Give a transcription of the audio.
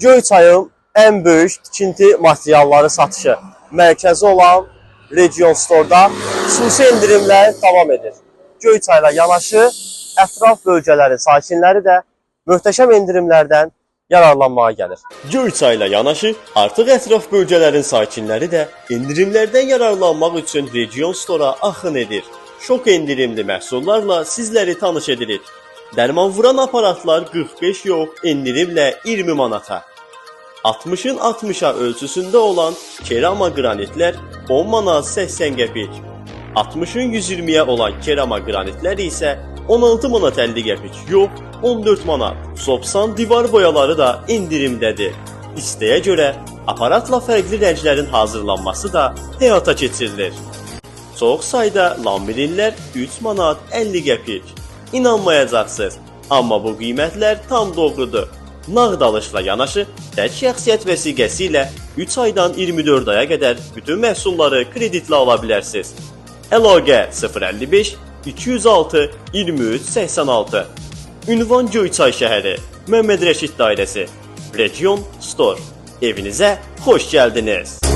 Göyçayın ən böyük tikinti materialları satışı mərkəzi olan Region Store-da xüsusi endirimlər davam edir. Göyçayla yanaşı ətraf bölgələrin sakinləri də möhtəşəm endirimlərdən yararlanmağa gəlir. Göyçayla yanaşı artıq ətraf bölgələrin sakinləri də endirimlərdən yararlanmaq üçün Region Store-a axın edir. Şok endirimli məhsullarla sizləri tanış edirik. Dərman vuran aparatlar 45 yox, endirimlə 20 manata. 60-ın 60-a ölçüsündə olan kerama qranitlər 10 manat 80 qəpik. 60-ın 120-yə olan kerama qranitlər isə 16 manat 50 qəpik yox, 14 manat. Sopsan divar boyaları da endirimdədir. İstəyə görə aparatla fərqli rənglərin hazırlanması da həyata keçirilir. Çox sayda lamirinlər 3 manat 50 qəpik. İnanmayacaqsınız, amma bu qiymətlər tam doğrudur. Nağd alışla yanaşı tək şəxsiyyət vəsiqəsi ilə 3 aydan 24 aya qədər bütün məhsulları kreditlə ala bilərsiniz. Əlaqə 055 206 23 86. Ünvan Göyçay şəhəri, Məmməd Rəşid dairəsi. Region Store. Evinizə xoş gəldiniz.